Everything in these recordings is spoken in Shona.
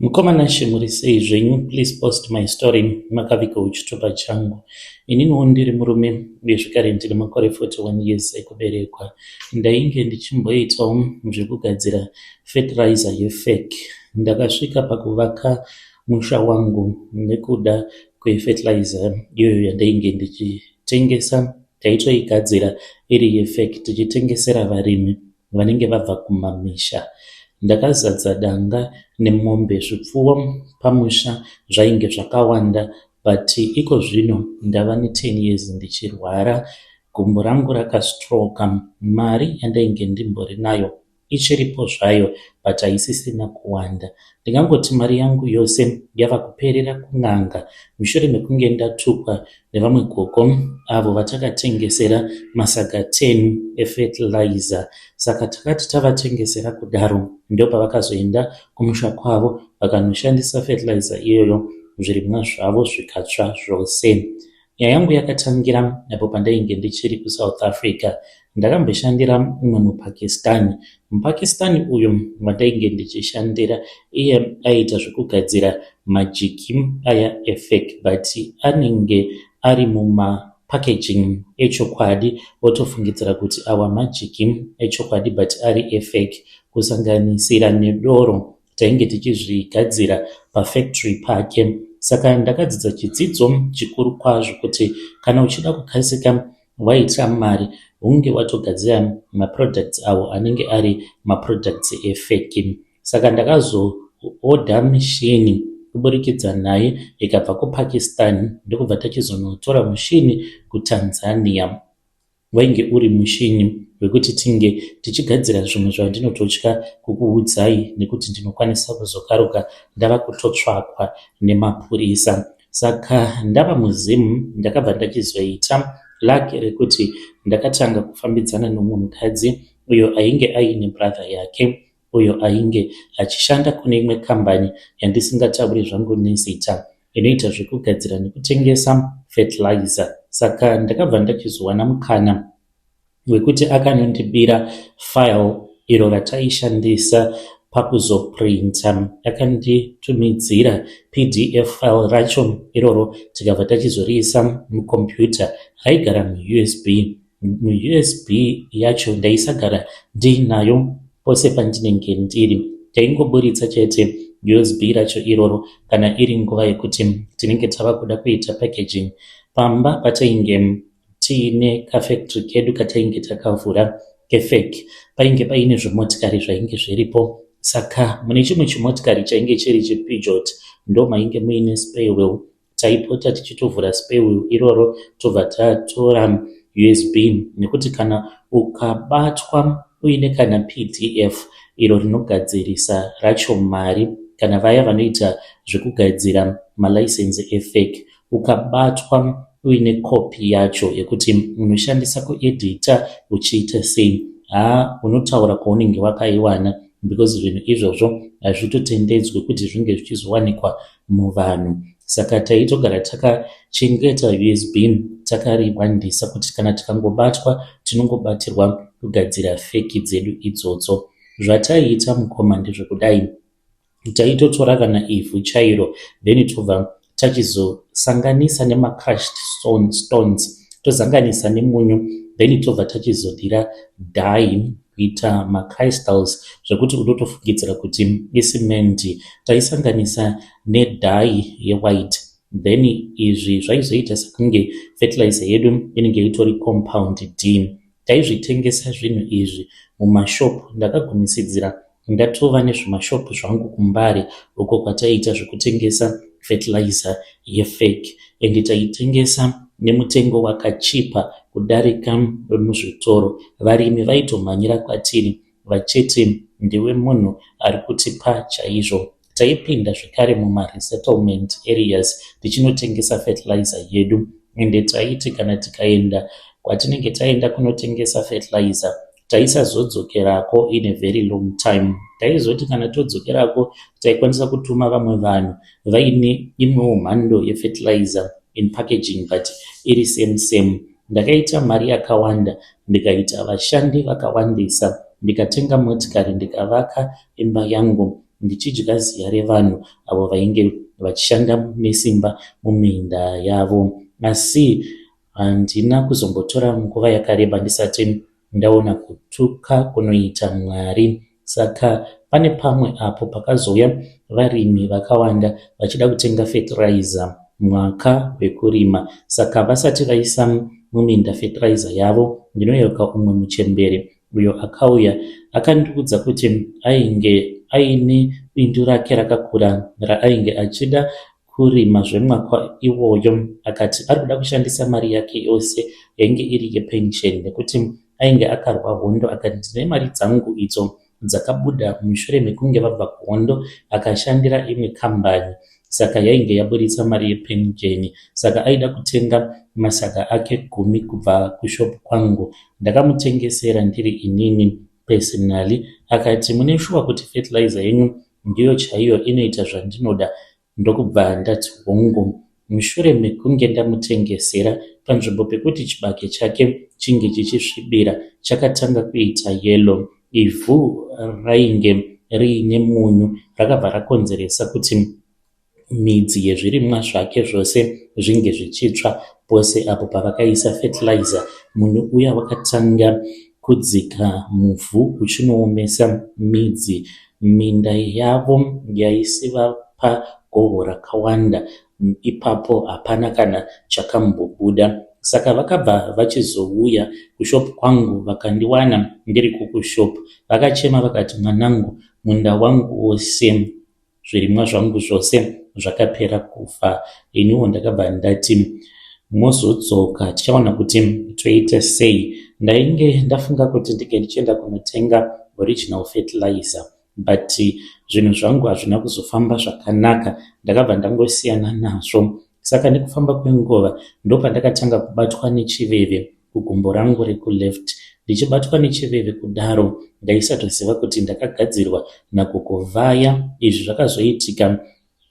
Mukoma Nashe, muri sei zvenyu? Please post my story, makavigawo chitupa changu. Ininiwo ndiri murume uye zvekare ndine makore 41 years ekuberekwa. Ndainge ndichimboitawo zvekugadzira fertilizer yefake. Ndakasvika pakuvaka musha wangu nekuda kwefertilizer iyoyo yandainge ndichitengesa. Taitoigadzira iri yefake tichitengesera varimi vanenge vabva kumamisha. Ndakazadza danga nemombe, zvipfuwo pamusha zvainge zvakawanda, but iko zvino ndava ne10 years ndichirwara. Gumbo rangu rakastroka. Mari yandainge ndimbori nayo ichiripo zvayo, but haisisina kuwanda. Ndingangoti mari yangu yose yava kuperera kun'anga mushure mekunge ndatukwa nevamwe gogo avo vatakatengesera masaga 10 efertilizer. Saka takati tavatengesera kudaro, ndopavakazoenda kumusha kwavo vakanoshandisa fertilizer iyoyo, zvirimwa zvavo zvikatsva zvose. Nyaya yangu yakatangira apo pandainge ndichiri kuSouth Africa. Ndakamboshandira umwe muPakistani. MuPakistani uyu wandainge ndichishandira, iye aiita zvekugadzira majiki aya efake, but anenge ari mumapackaging echokwadi, wotofungidzira kuti awa majiki echokwadi but ari efake. Kusanganisira nedoro, tainge tichizvigadzira pafactory pake. Saka ndakadzidza chidzidzo chikuru kwazvo kuti kana uchida kukasika waita mari, hunge watogadzira maproducts avo anenge ari maproducts efake. Saka ndakazoodha mishini kuburikidza naye ikabva kuPakistan, ndokubva tachizonotora mushini kuTanzania. Wainge uri mushini wekuti tinge tichigadzira zvimwe zvandinototya kukuudzai nekuti ndinokwanisa kuzokaruka ndava kutotsvakwa nemapurisa. Saka ndava muZim, ndakabva ndachizoita luck rekuti ndakatanga kufambidzana nomumwe mukadzi uyo ainge aine brother yake, uyo ainge achishanda kune imwe kambani yandisingatauri zvangu nezita, inoita zvekugadzira nekutengesa fertilizer. Saka ndakabva ndachizowana mukana wekuti akanondibira file iro rataishandisa pakuzoprinta. Akanditumidzira PDF file racho iroro, tikabva tachizoriisa mukombiyuta. Raigara muUSB. MuUSB yacho ndaisagara ndiinayo pose pandinenge ndiri. Taingoburitsa chete USB racho iroro kana iri nguva yekuti tinenge tava kuda kuita packaging. Pamba patainge tiine kafactory kedu katainge takavhura kefake, painge paine zvimotikari zvainge zviripo. Saka mune chimwe chimotikari chainge chiri chiPeugeot ndo mainge muine spare wheel. Taipota tichitovhura spare wheel iroro, tobva tatora USB, nekuti kana ukabatwa uine kana PDF iro rinogadzirisa racho mari, kana vaya vanoita zvekugadzira malicense efake, ukabatwa uine kopi yacho yekuti unoshandisa kuedhita uchiita sei, haa, unotaura kwaunenge wakaiwana, because zvinhu izvozvo hazvitotendedzwi kuti zvinge zvichizowanikwa muvanhu. Saka taitogara takachengeta USB, takariwandisa, kuti kana tikangobatwa tinongobatirwa kugadzira fake dzedu idzodzo. Zvataiita, mukoma, ndezvekudai: taitotora kana ivhu chairo, then tobva tachizosanganisa nemacrushed stones, tozanganisa nemunyu, then tobva tachizodira dye kuita macrystals zvekuti unotofungidzira kuti isimendi. Taisanganisa nedye yewhite, then izvi zvaizoita sekunge fertilizer yedu inenge itori compound D. Taizvitengesa zvinhu izvi mumashopu. Ndakagumisidzira ndatova nezvimashopu zvangu kuMbare uko kwataiita zvekutengesa fertilizer yefake, ende taitengesa nemutengo wakachipa kudarika wemuzvitoro. Varimi vaitomhanyira kwatiri vachiti ndiwe munhu ari kutipa chaizvo. Taipinda zvekare mumaresettlement areas tichinotengesa fertilizer yedu, ende taiti kana tikaenda kwatinenge taenda kunotengesa fertilizer, taisazodzokerako in a very long time. Taizoti kana todzokerako, taikwanisa kutuma vamwe vanhu vaine imwewo mhando yefertilizer in packaging, but iri same same. Ndakaita mari yakawanda, ndikaita vashandi vakawandisa, ndikatenga motikari, ndikavaka imba yangu. ndichidya ziya revanhu avo vainge vachishanda nesimba muminda yavo. Asi handina kuzombotora nguva yakareba ndisati ndaona kutuka kunoita Mwari. Saka pane pamwe apo pakazouya varimi vakawanda vachida kutenga fetiraiza mwaka wekurima. Saka vasati vaisa muminda fetiraiza yavo, ndinoyeuka umwe muchembere uyo akauya akandiudza kuti ainge aine bindu rake rakakura raainge achida kurima zvemwaka iwoyo akati ari kuda kushandisa mari yake yose yainge iri yepension nekuti ainge akarwa hondo akati ndine mari dzangu idzo dzakabuda mushure mekunge vabva kuhondo akashandira imwe kambani saka yainge yaburitsa mari yepenjeni saka aida kutenga masaga ake gumi kubva kushop kwangu ndakamutengesera ndiri inini personally akati mune shuwa kuti fertilizer yenyu ndiyo chaiyo inoita zvandinoda ndokubva ndati hongu. Mushure mekunge ndamutengesera, panzvimbo pekuti chibage chake chinge chichisvibira, chakatanga kuita yellow. Ivhu rainge riine munyu rakabva rakonzeresa kuti midzi yezvirimwa zvake zvose zvinge zvichitsva pose apo pavakaisa fertilizer. Munyu uya wakatanga kudzika muvhu uchinoomesa midzi. Minda yavo yaisivapa goho rakawanda ipapo hapana kana chakambobuda. Saka vakabva vachizouya kushop kwangu vakandiwana ndiriko kushop. Vakachema vakati mwanangu munda wangu wose zvirimwa zvangu zvose zvakapera kufa. Iniwo ndakabva ndati mozodzoka tichaona kuti toita sei. Ndainge ndafunga kuti ndinge ndichienda kunotenga original fertilizer but zvinhu zvangu hazvina kuzofamba zvakanaka ndakabva ndangosiyana nazvo. Saka nekufamba kwenguva ndopandakatanga kubatwa nechiveve kugumbo rangu rekuleft. Ndichibatwa nechiveve kudaro ndaisatoziva kuti ndakagadzirwa nagogo vaya. Izvi zvakazoitika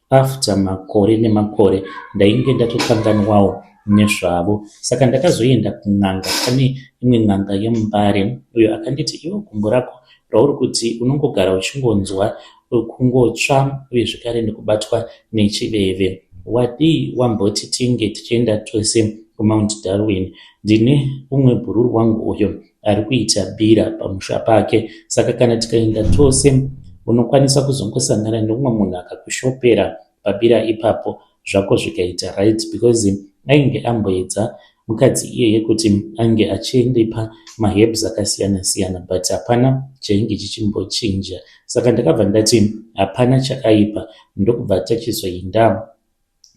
after makore nemakore ndainge ndatokanganwawo nezvavo. Saka ndakazoenda kun'anga pane imwe n'anga yemuMbare uyo akanditi iwe gumbo rako rauri kuti unongogara uchingonzwa kungotsva uye zvekare nekubatwa nechiveve. Wadii wamboti tinge tichienda tose kuMount Darwin? Ndine umwe bhururu wangu uyo ari kuita bira pamusha pake saka kana tikaenda tose unokwanisa kuzongosangana neumwe munhu akakushopera pabira ipapo zvako zvikaita right because ainge amboedza mukadzi iyeye kuti ange achindipa maherbs akasiyana siyana but hapana chainge chichimbochinja saka ndakabva ndati hapana chakaipa ndokubva tachizoenda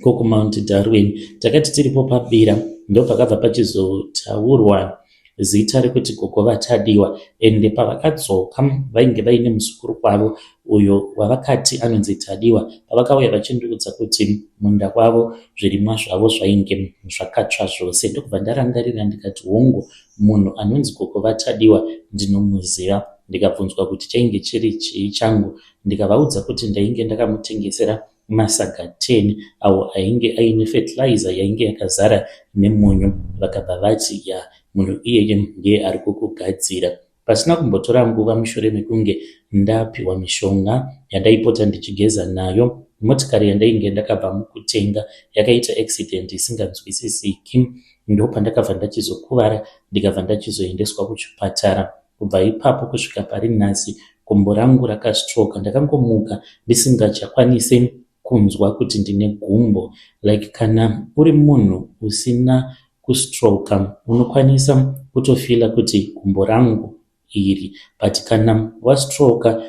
kokuMount Darwin takati tiripo pabira ndopakabva pachizotaurwa zita rekuti gogo vaTadiwa ende pavakadzoka vainge vaine muzukuru wavo uyo wavakati anonzi Tadiwa pavakauya vachindiudza kuti munda wavo zvirimwa zvavo zvainge zvakatsva zvose ndokubva ndarangarira ndikati hongu munhu anonzi gogo vaTadiwa ndinomuziva ndikabvunzwa kuti chainge chiri chii changu ndikavaudza kuti ndainge ndakamutengesera masaga 10 awo ainge aine fertilizer yainge yakazara nemunyu vakabva vati ya munhu iyeye ndiye ari kukugadzira pasina kumbotora nguva mushure mekunge ndapiwa mishonga yandaipota ndichigeza nayo motikari yandainge ndakabva mukutenga yakaita accident isinganzwisisiki ndopandakabva ndachizokuvara ndikabva ndachizoendeswa kuchipatara kubva ipapo kusvika pari nhasi gumbo rangu rakastroka ndakangomuka ndisingachakwanisi kunzwa kuti ndine gumbo like kana uri munhu usina kustroka unokwanisa kutofeela kuti gumbo rangu iri but kana wastroka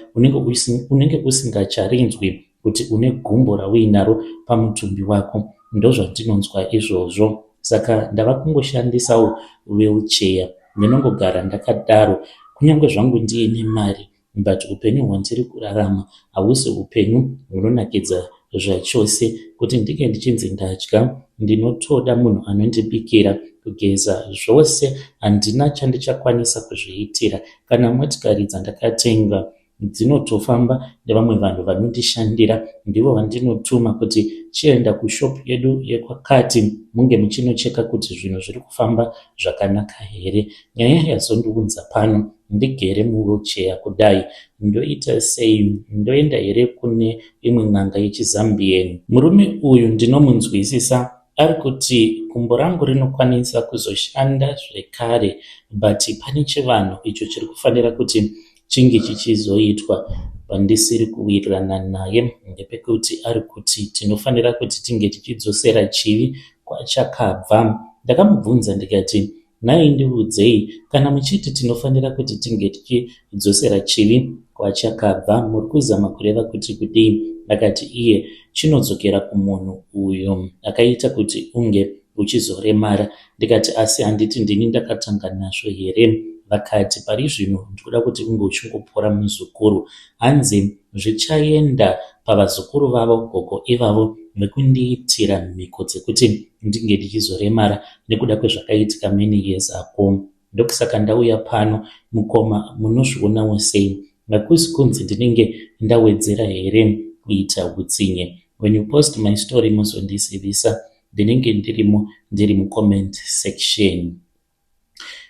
unenge usingacharinzwi kuti une gumbo rauinaro pamutumbi wako ndozvandinonzwa izvozvo saka ndava kungoshandisawo wheelchair ndinongogara ndakadaro kunyange zvangu ndiine mari but upenyu hwandiri kurarama hausi upenyu hunonakidza zvachose kuti ndinge ndichinzi ndadya ndinotoda munhu anondibikira kugeza zvose handina chandichakwanisa kuzviitira kana motikari dzandakatenga dzinotofamba nevamwe vanhu vanondishandira ndivo vandinotuma kuti chienda kushop yedu yekwakati munge muchinocheka kuti zvinhu zviri kufamba zvakanaka here nyaya yazondiunza pano. Ndigere muwheelchair kudai ndoita sei? Ndoenda here kune imwe n'anga yechiZambian? Murume uyu ndinomunzwisisa ari kuti gumbo rangu rinokwanisa kuzoshanda zvekare but pane chivanhu icho chiri kufanira kuti chinge chichizoitwa. Pandisiri kuwirirana naye ndepekuti ari kuti tinofanira kuti tinge tichidzosera chivi kwachakabva. Ndakamubvunza ndikati Nhai ndiudzei, kana muchiti tinofanira kuti tinge tichidzosera chivi kwachakabva, muri kuzama kureva kuti kudii? Akati iye, Chinodzokera kumunhu uyo akaita kuti unge uchizoremara. Ndikati, Asi handiti ndini ndakatanga nazvo here? Vakati, Pari zvino ndikuda kuti unge uchingopora muzukuru. Hanzi zvichaenda pavazukuru vavo gogo ivavo vekundiitira mhiko dzekuti ndinge ndichizoremara nekuda kwezvakaitika many years ago. Ndokusaka ndauya pano mukoma munozvionawo sei? Hakusi kunzi ndinenge ndawedzera here kuita hutsinye? When you post my story mozondizivisa ndinenge ndirimo ndiri mucomment section.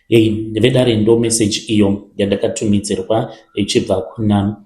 Hey, vedare ndo message iyo yandakatumidzirwa ichibva kuna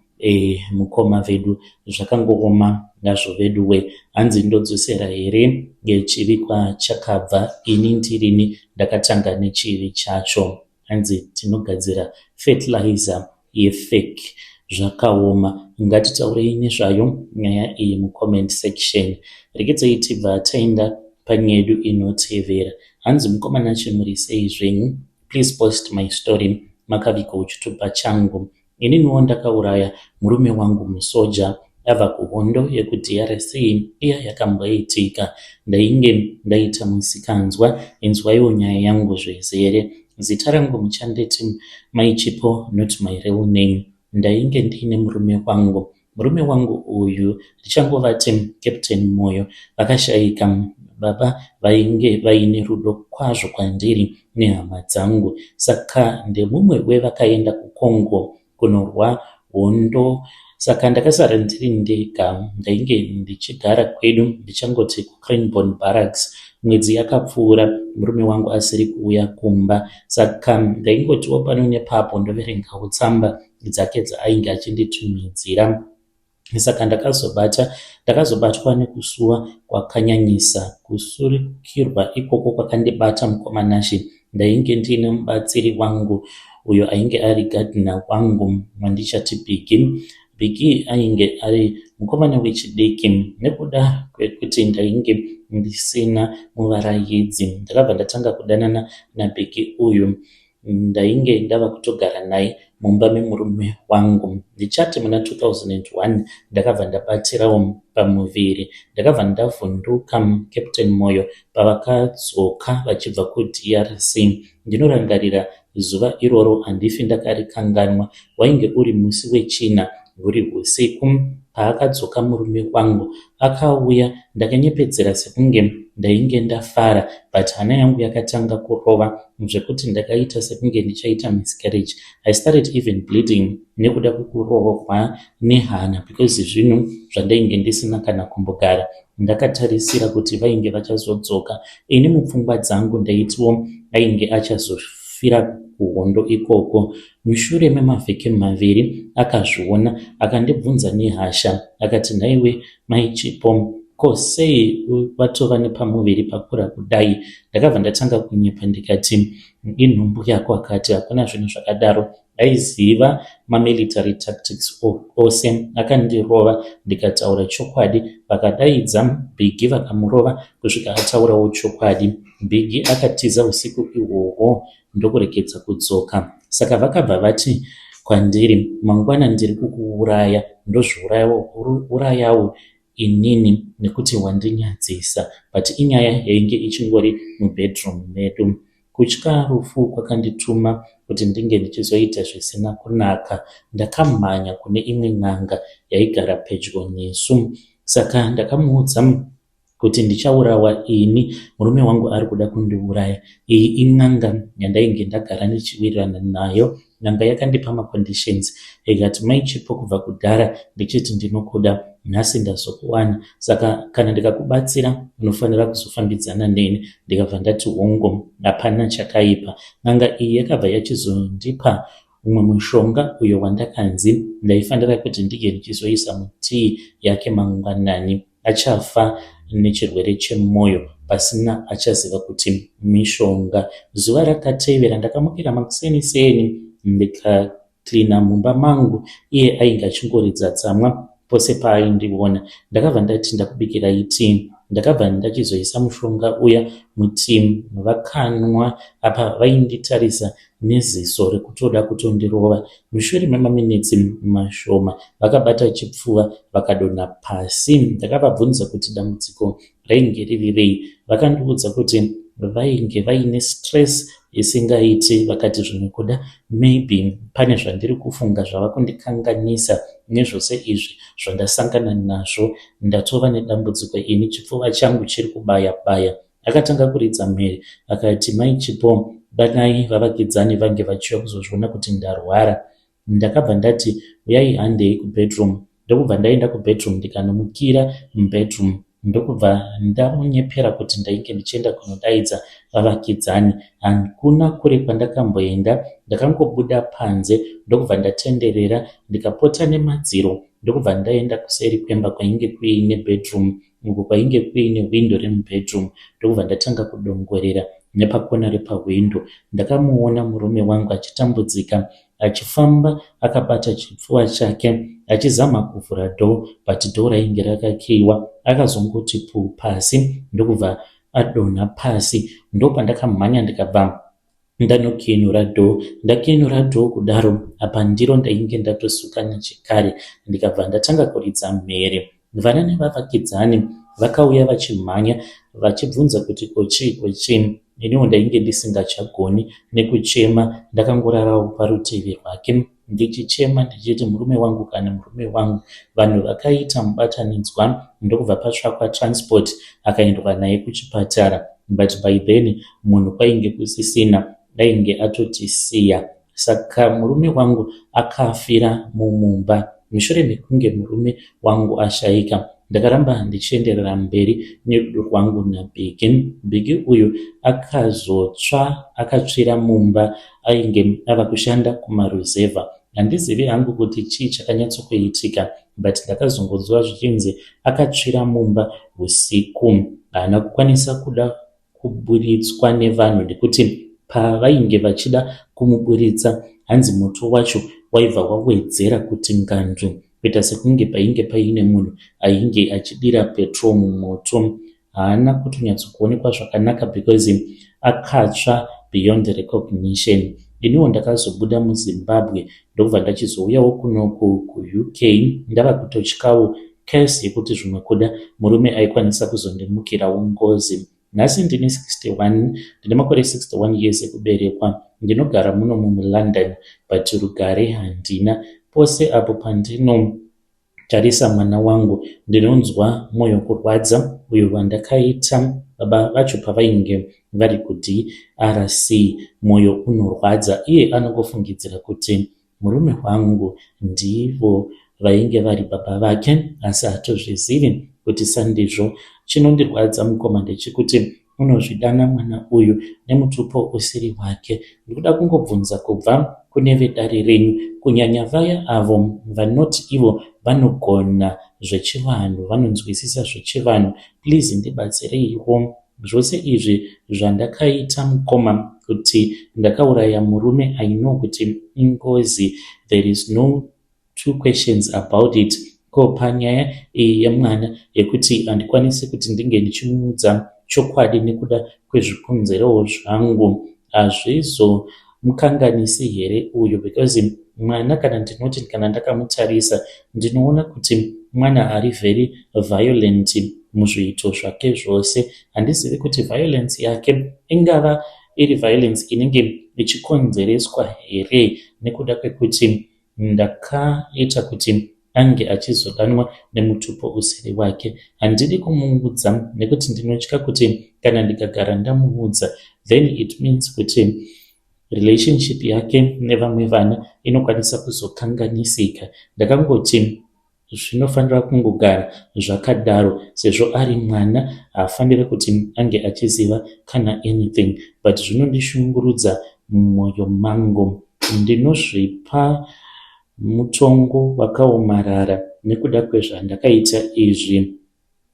mukoma vedu. Zvakangooma nazvo veduwe. Hanzi ndodzosera here chivi kwachakabva ini ndirini ndakatanga nechivi chacho. Hanzi tinogadzira fertilizer yefake. Zvakaoma. Ngatitaurei nezvayo nyaya iyi mucomment section. Regedzai tibva taenda panyaya yedu inotevera. Hanzi mukoma Nashe muri sei zvenyu? Please post my story. Makavigwa chitupa changu. Ininiwo ndakauraya murume wangu musoja abva kuhondo yekuDRC iya yakamboitika. Ndainge ndaita musikanzwa. Inzwaiwo nyaya yangu zvezere. Zita rangu muchanditi Mai Chipo not my real name. Ndainge ndiine murume wangu. Murume wangu uyu ndichangovati Captain Moyo vakashaika. Baba vainge vaine rudo kwazvo kwandiri nehama dzangu. Saka ndemumwe wevakaenda kuCongo kunorwa hondo saka ndakasara ndiri ndega. Ndainge ndichigara kwedu ndichangoti kuCraneborne Barracks. Mwedzi yakapfuura murume wangu asiri kuuya kumba saka ndaingotiwo pano nepapo ndoverengawo tsamba dzake dzaainge achinditumidzira. Saka ndakazobata ndakazobatwa nekusuwa kwakanyanyisa. Kusurikirwa ikoko kwakandibata mukoma Nashe. Ndainge ndiine mubatsiri wangu uyo ainge ari gardener wangu wandichati Biggie. Biggie ainge ari mukomana wechidiki. Nekuda kwekuti ndainge ndisina muvaraidzi, ndakabva ndatanga kudanana naBiggie uyu. Ndainge ndava kutogara naye mumba memurume wangu. Ndichati muna 2001 ndakabva ndabatirawo pamuviri. Ndakabva ndavhunduka Captain Moyo pavakadzoka vachibva kuDRC. Ndinorangarira zuva iroro handifi ndakarikanganwa. Wainge uri musi weChina huri husiku. Paakadzoka murume wangu akauya ndakanyepedzera sekunge ndainge ndafara but hana yangu yakatanga kurova zvekuti ndakaita sekunge ndichaita miscarriage. I started even bleeding nekuda kwekurohwa nehana because zvinhu zvandainge ndisina kana kumbogara ndakatarisira kuti vainge vachazodzoka. Ini mupfungwa dzangu ndaitiwo ainge achazofira kuhondo ikoko. Mushure memavhiki maviri akazviona akandibvunza nehasha akati nhaiwe mai Chipo ko sei watova nepamuviri pakura kudai? Ndakabva ndatanga kunyepa ndikati inhumbu yako akati hakuna zvinhu zvakadaro. Aiziva mamilitary tactics ose akandirova ndikataura chokwadi. Vakadaidza Biggie vakamurova kusvika ataurawo chokwadi. Biggie akatiza usiku ihwohwo ndokuregedza kudzoka. Saka vakabva vati kwandiri mangwana ndiri kukuuraya ndozviurayawo inini nekuti wandinyadzisa but inyaya yainge ichingori mubedroom medu. Kutya rufu kwakandituma kuti ndinge ndichizoita zvisina kunaka. Ndakamhanya kune imwe n'anga yaigara pedyo nesu saka ndakamuudza kuti ndichaurawa ini murume wangu ari kuda kundiuraya. Iyi in'anga yandainge ndagara ndichiwirirana nayo. N'anga yakandipa maconditions ikati mai Chipo kubva kudhara ndichiti ndinokuda nhasi ndazokuwana saka kana ndikakubatsira unofanira kuzofambidzana neni. Ndikabva ndati hongu hapana chakaipa. N'anga iyi yakabva yachizondipa. mumwe mushonga uyo wandakanzi ndaifanira kuti ndinge ndichizoisa mutii yake mangwanani. Achafa nechirwere chemoyo pasina achaziva kuti mishonga. Zuva rakatevera ndakamukira makuseni seni ndikacleaner mumba mangu iye ainge achingoridza tsamwa pose paaindiona. Ndakabva ndati ndakubikirai tii. Ndakabva ndachizoisa mushonga uya mutii vakanwa apa vainditarisa neziso rekutoda kutondirova. Mushure memaminitsi mashoma vakabata chipfuva vakadonha pasi. Ndakavabvunza kuti dambudziko rainge riri rei vakandiudza kuti vainge vaine stress isingaiti vakati zvimwe kuda maybe pane zvandiri kufunga zvava kundikanganisa nezvose izvi zvandasangana nazvo ndatova nedambudziko ini chipfuva changu chiri kubaya baya. Akatanga kuridza mhere akati mai Chipo danai vavakidzani vange vachiuya kuzozviona kuti ndarwara. Ndakabva ndati uyai handei kubedroom ndokubva ndaenda kubedroom ndikanomukira mubedroom ndokubva ndamunyepera kuti ndainge ndichienda kunodaidza vavakidzani. Hakuna kure kwandakamboenda ndakangobuda panze ndokubva ndatenderera ndikapota nemadziro ndokubva ndaenda kuseri kwemba kwainge kuine bedroom uko kwainge kuine hwindo remubedroom ndokubva ndatanga kudongorera nepakona repahwindo. Ndakamuona murume wangu achitambudzika achifamba akabata chipfuva chake achizama kuvhura door but door rainge rakakiyiwa. Akazongoti puu pasi ndokubva adonha pasi. Ndopandakamhanya ndikabva ndanokiinura door. Ndakiinura door kudaro apa ndiro ndainge ndatosuka nechekare ndikabva ndatanga kuridza mhere. Vana nevavakidzani vakauya vachimhanya vachibvunza kuti ko chii ko chii. Iniwo ndainge ndisingachagoni nekuchema ndakangorarawo parutivi rwake ndichichema ndichiti murume wangu kani murume wangu. Vanhu vakaita mubatanidzwa ndokubva patsvakwa transport akaendwa naye kuchipatara but by then munhu kwainge kusisina ainge atotisiya. Saka murume wangu akafira mumumba. Mushure mekunge murume wangu ashaika ndakaramba ndichienderera mberi nerudo rwangu naBiggy. Biggy uyu akazotsva akatsvira mumba ainge ava kushanda kumaruzevha. Handizivi hangu kuti chii chakanyatsokuitika but ndakazongonzwa zvichinzi akatsvira mumba usiku. Haana kukwanisa kuda kuburitswa nevanhu nekuti pavainge vachida kumuburitsa hanzi moto wacho waibva wawedzera kuti ngandu kuita sekunge painge paine munhu ainge achidira petrol mumoto. Haana kutonyatsokuonekwa zvakanaka because akatsva beyond recognition. Iniwo ndakazobuda muZimbabwe ndokubva ndachizouyawo kunoku kuUK ndava kutotyawo curse yekuti zvimwe kuda murume aikwanisa kuzondimukirawo ngozi. Nhasi ndine 61 ndine makore 61 years ekuberekwa. Ndinogara muno muLondon but rugare handina. Pose apo pandinotarisa mwana wangu ndinonzwa mwoyo kurwadza uyo wandakaita baba vacho pavainge vari kuDRC. Mwoyo unorwadza iye anongofungidzira kuti murume wangu ndivo vainge vari baba vake asi hatozvizivi kuti sandizvo. Chinondirwadza mukoma ndechekuti unozvidana mwana uyu nemutupo usiri wake. Ndikuda kungobvunza kubva kune vedare renyu kunyanya vaya avo vanoti ivo vanogona zvechivanhu vanonzwisisa zvechivanhu. Please ndibatsireiwo zvose izvi zvandakaita mukoma kuti ndakauraya murume I know kuti ingozi. There is no two questions about it. Ko panyaya iyi yemwana yekuti handikwanisi kuti ndinge ndichimuudza chokwadi nekuda kwezvikonzerowo zvangu hazvizomukanganisi here uyu because mwana kana ndinoti kana ndakamutarisa ndinoona kuti mwana ari very violent muzviito zvake zvose. Handizivi kuti violence yake ingava iri violence inenge ichikonzereswa here nekuda kwekuti ndakaita kuti ange achizodanwa nemutupo usiri wake. Handidi kumuudza nekuti ndinotya kuti kana ndikagara ndamuudza then it means kuti relationship yake nevamwe vana inokwanisa kuzokanganisika. Ndakangoti zvinofanira kungogara zvakadaro sezvo ari mwana haafaniri kuti ange achiziva kana anything but zvinondishungurudza mumwoyo mangu. Ndinozvipa mutongo wakaomarara nekuda kwezvandakaita izvi.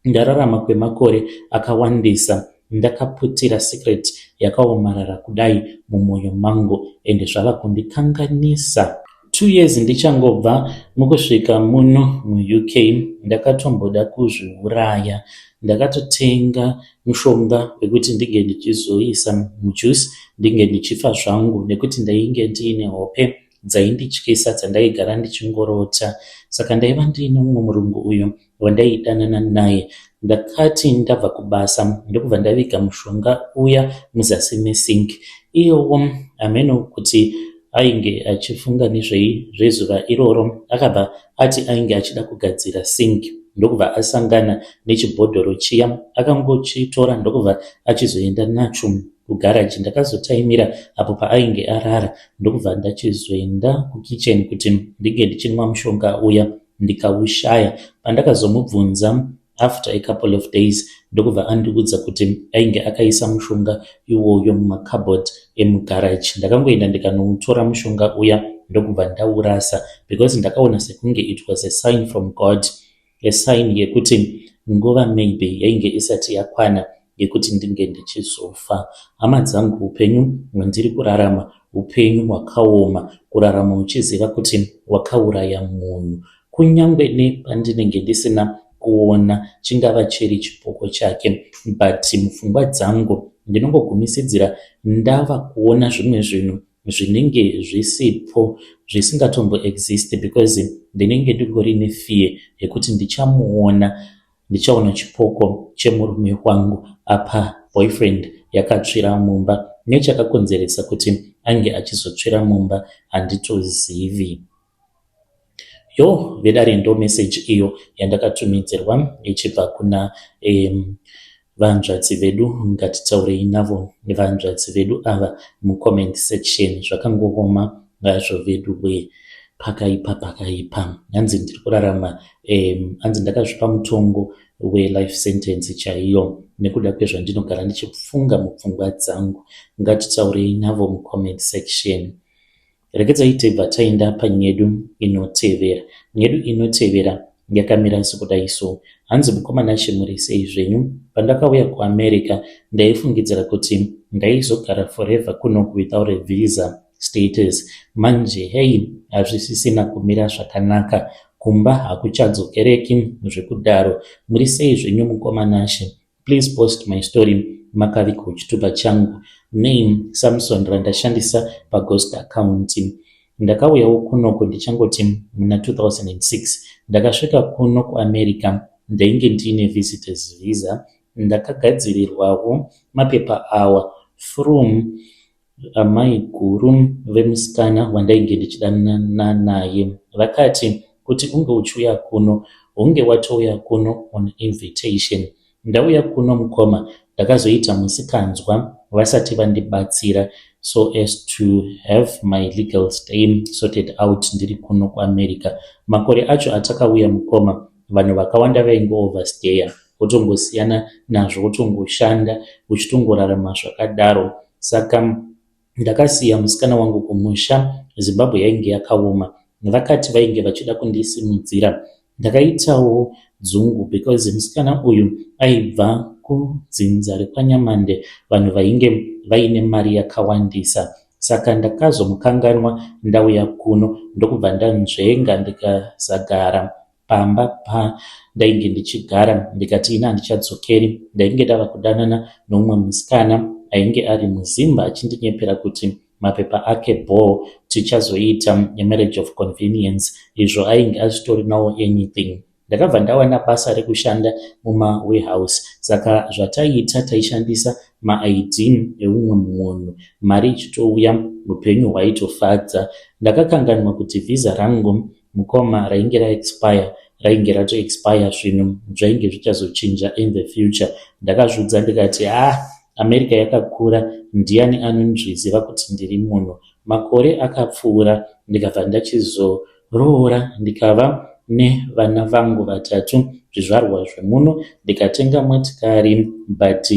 Ndararama kwemakore akawandisa ndakaputira secret yakaomarara kudai mumwoyo mangu ende zvava kundikanganisa. 2 years ndichangobva mukusvika muno muUK ndakatomboda kuzviuraya. Ndakatotenga mushonga wekuti ndinge ndichizoisa mujuice ndinge ndichifa zvangu nekuti ndainge ndiine hope dzaindityisa dzandaigara ndichingorota. Saka ndaiva ndiine mumwe murungu uyo wandaidanana naye. Ndakati ndabva kubasa ndokubva ndaviga mushonga uya muzasi mesink. Iyewo hameno kuti ainge achifunga nezvei zvezuva iroro, akabva ati ainge achida kugadzira sink ndokubva asangana nechibhodhoro chiya. Akangochitora ndokubva achizoenda nacho kugaraji. Ndakazotaimira apo paainge arara ndokubva ndachizoenda kukicheni kuti ndinge ndichinwa mushonga uya, ndikaushaya. Pandakazomubvunza after a couple of days, ndokubva andiudza kuti ainge akaisa mushonga iwoyo mumacupboard emugaraji. Ndakangoenda ndikanoutora mushonga uya ndokubva ndaurasa because ndakaona sekunge it was a sign from God, a sign yekuti nguva maybe yainge isati yakwana yekuti ndinge ndichizofa. Hama dzangu, upenyu hwandiri kurarama upenyu hwakaoma. Kurarama uchiziva kuti wakauraya munhu, kunyange nepandinenge ndisina kuona chingava chiri chipoko chake, but mupfungwa dzangu ndinongogumisidzira ndava kuona zvimwe zvinhu zvinenge zvisipo, zvisingatomboexist, because ndinenge ndingori nefear yekuti ndichamuona, ndichaona chipoko chemurume wangu. Apa boyfriend yakatsvira mumba, nechakakonzeresa kuti ange achizotsvira mumba handitozivi. Yo vedare, ndo message iyo yandakatumidzirwa ichibva kuna vanzvadzi vedu. Ngatitaurei navo vanzvadzi vedu ava mucomment section. Zvakangooma ngazvo vedu we, pakaipa, pakaipa. Hanzi ndiri kurarama, hanzi ndakazvipa mutongo welife sentence chaiyo nekuda kwezvandinogara ndichifunga mupfungwa dzangu. Ngatitaurei navo mucomment section. Regedzai tibva taenda panyedu inotevera. Nyedu inotevera yakamira sekudai so. Hanzi, "Mukoma Nashe, muri sei zvenyu? Pandakauya kuAmerica ndaifungidzira kuti ndaizogara forever kuno without a visa status. Manje hei, hazvisisina kumira zvakanaka. Kumba hakuchadzokereki zvekudaro. Muri sei zvenyu mukoma Nashe? Please post my story makaviga chitupa changu, name Samson randashandisa paghost account. Ndakauyawo kunoko ndichangoti muna 2006. Ndakasvika kuno kuAmerica ndainge ndiine visitors visa. Ndakagadzirirwawo mapepa awa from amai guru vemusikana wandainge ndichidanana naye. Vakati kuti unge uchiuya kuno hunge watouya kuno on invitation. Ndauya kuno mukoma, ndakazoita musikanzwa vasati vandibatsira so as to have my legal stay sorted out ndiri kuno kuAmerica. Makore acho atakauya mukoma, vanhu vakawanda vainge overstaya, wotongosiyana nazvo, wotongoshanda uchitongorarama zvakadaro. Saka ndakasiya musikana wangu kumusha. Zimbabwe yainge yakaoma. Vakati vainge vachida kundisimudzira. Ndakaitawo dzungu because musikana uyu aibva kudzinza rekwaNyamande, vanhu vainge vaine mari yakawandisa. Saka ndakazomukanganwa ndauya kuno, ndokubva ndanzvenga ndikazagara pamba pandainge ndichigara. Ndikati ini handichadzokeri. Ndainge ndava kudanana nomumwe musikana ainge ari muZimba, achindinyepera kuti mapepa ake bho, tichazoita marriage of convenience, izvo ainge asitorinawo anything. Ndakabva ndawana basa rekushanda mumawarehouse. Saka zvataiita, taishandisa maID eumwe munhu, mari ichitouya, upenyu hwaitofadza. Ndakakanganwa kuti vhisa rangu mukoma rainge raexpire, rainge ratoexpire. Zvinhu zvainge zvichazochinja in the future. Ndakazviudza ndikati, 'Ah, America yakakura, ndiani anonzviziva kuti ndiri munhu?' Makore akapfuura, ndikabva ndachizoroora, ndikava nevana vangu vatatu. zvizvarwa zvemuno ndikatenga motikari but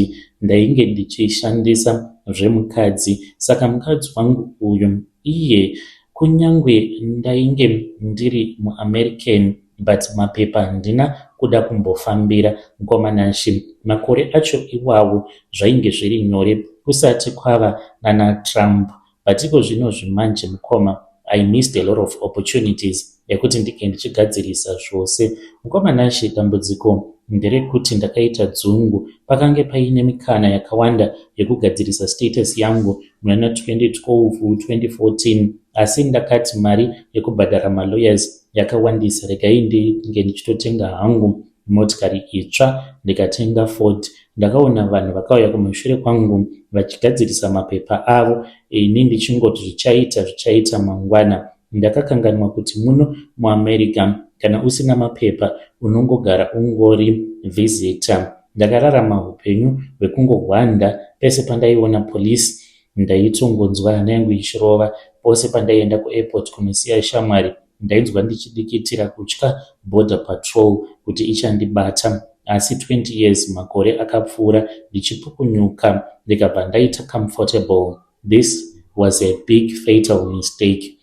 ndainge ndichishandisa zvemukadzi saka mukadzi wangu uyu iye kunyangwe ndainge ndiri muAmerican but mapepa handina kuda kumbofambira mukoma Nashe. Makore acho iwawo zvainge zviri nyore kusati kwava nana Trump but ikozvino zvimanje mukoma I missed a lot of opportunities ekuti ndinge ndichigadzirisa zvose. Mukoma Nashe dambudziko nderekuti ndakaita dzungu. Pakange paine mikana yakawanda yekugadzirisa status yangu munana 2012, 2014 asi ndakati mari yekubhadhara malawyers yakawandisa regai ndinge ndichitotenga hangu motikari itsva ndikatenga Ford. Ndakaona vanhu vakauya kumashure kwangu vachigadzirisa mapepa avo ini ndichingoti zvichaita zvichaita mangwana. Ndakakanganwa kuti muno muAmerica kana usina mapepa unongogara ungori visitor. Ndakararama upenyu hwekungohwanda pese pandaiona police ndaitongonzwa hana yangu ichirova. Pose pandaienda kuairport kunosiya shamwari ndainzwa ndichidikitira kutya border patrol kuti ichandibata. Asi 20 years makore akapfuura ndichipukunyuka ndikabva ndaita comfortable. This was a big fatal mistake.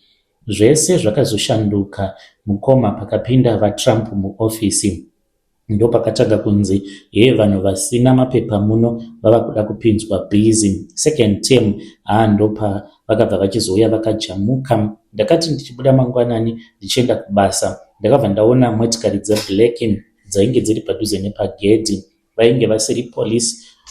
Zvese zvakazoshanduka mukoma pakapinda vaTrump muofisi. Ndopakatanga kunzi hee vanhu vasina mapepa muno vava kuda kupinzwa busy. Second term haa ndopa vakabva vachizouya vakajamuka. Ndakati ndichibuda mangwanani ndichienda kubasa ndakabva ndaona motikari dzeblack dzainge dziri padhuze nepagedhi. Vainge vasiri police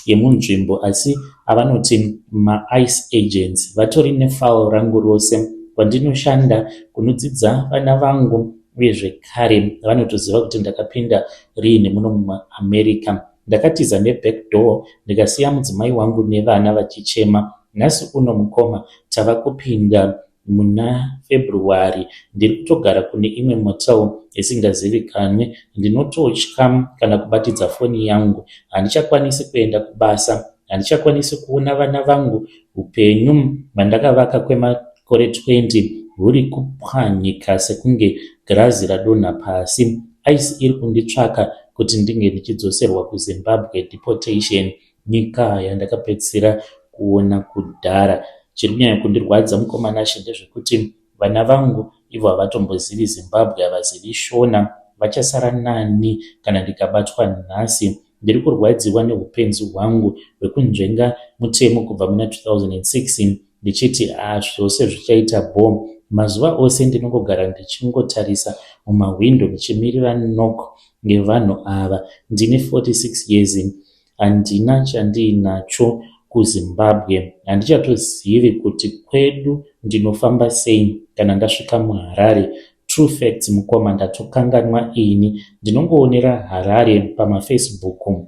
yemunzvimbo asi avanoti maICE agents vatori nefile rangu rose kwandinoshanda kunodzidza vana vangu uye zvekare vanotoziva kuti ndakapinda riini muno muAmerica. Ndakatiza neback door ndikasiya mudzimai wangu nevana vachichema. Nhasi uno mukoma tava kupinda muna February ndiri kutogara kune imwe motel isingazivikanwi. Ndinototya kana kubatidza foni yangu. Handichakwanisi kuenda kubasa. Handichakwanisi kuona vana vangu. Upenyu hwandakavaka kwemakore 20 huri kupwanyika sekunge girazi radonha pasi. ICE iri kunditsvaka kuti ndinge ndichidzoserwa kuZimbabwe deportation nyika yandakapedzisira kuona kudhara. Chiri kunyanya kundirwadza mukoma Nashe ndezvekuti vana vangu ivo havatombozivi Zimbabwe havazivi Shona vachasara nani kana ndikabatwa nhasi. Ndiri kurwadziwa neupenzi hwangu hwekunzvenga mutemo kubva muna 2006 ndichiti haa zvose zvichaita bho. Mazuva ose ndinongogara ndichingotarisa mumahwindo ndichimirira knock yevanhu ava. Ndine 46 years handina chandiinacho kuZimbabwe. Handichatozivi kuti kwedu ndinofamba sei kana ndasvika muHarare. True facts mukoma ndatokanganwa ini. Ndinongoonera Harare pamafacebook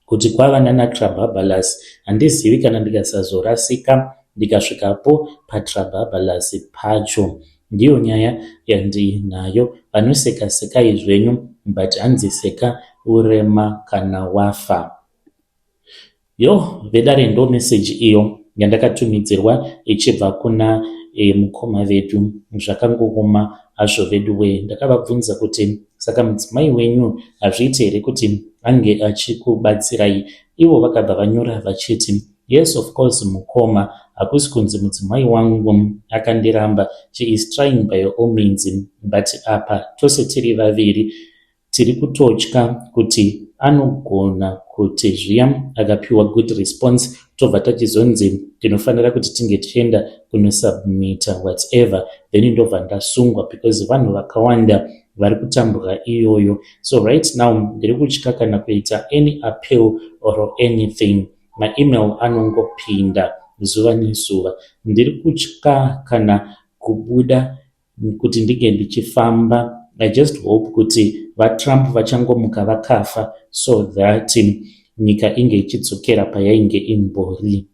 kuti kwava nana Trabablas. Handizivi kana ndikasazorasika ndikasvikapo paTrabablas pacho. Ndiyo nyaya yandinayo. Vanoseka sekai zvenyu but hanzi seka urema kana wafa. Yo vedare ndo meseji iyo yandakatumidzirwa ichibva kuna mukoma vedu. Zvakangooma hazvo vedu wee. Ndakavabvunza kuti saka mudzimai wenyu hazviiti here kuti ange achikubatsirai. Ivo vakabva vanyora vachiti yes of course mukoma hakusi kunzi mudzimai wangu akandiramba. She is trying by all means but apa tose tiri vaviri tiri kutotya kuti anogona kuti zviya akapiwa good response tobva tachizonzi tinofanira kuti tinge tichienda kunosubmita whatever then ndobva ndasungwa because vanhu vakawanda vari kutambura iyoyo. So right now ndiri kutya kana kuita any appeal or anything. Maemail anongopinda zuva nezuva. Ndiri kutya kana kubuda kuti ndinge ndichifamba. I just hope kuti vaTrump vachangomuka vakafa so that nyika inge ichidzokera payainge imbori.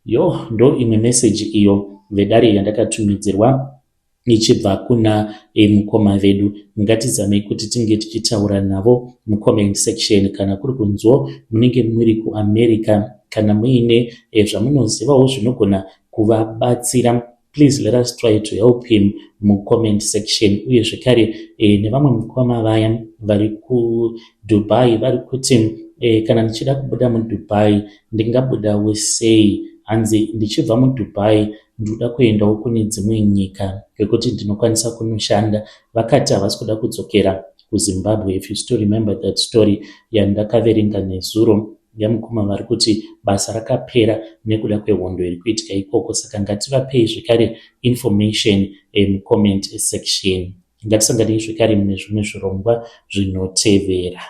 Yo ndo imwe meseji iyo vedare yandakatumidzirwa ichibva kuna mukoma vedu. Ngatizamei kuti tinge tichitaura navo mucomment section kana kuri kunzwo munenge muri kuAmerica kana muine zvamunozivawo zvinogona kuvabatsira. Please let us try to help him mucomment section. Uye zvekare nevamwe mukoma vaya vari kuDubai vari kuti kana ndichida kubuda muDubai ndingabudawo sei? Hanzi ndichibva muDubai ndinoda kuendawo kune dzimwe nyika kwekuti ndinokwanisa kunoshanda. Vakati havasi kuda kudzokera kuZimbabwe. If you still remember that story yandakaverenga nezuro yamukoma vari kuti basa rakapera nekuda kwehondo iri kuitika ikoko. Saka ngativapei zvekare information mucomment section. Ngatisanganei zvekare mune zvimwe zvirongwa zvinotevera.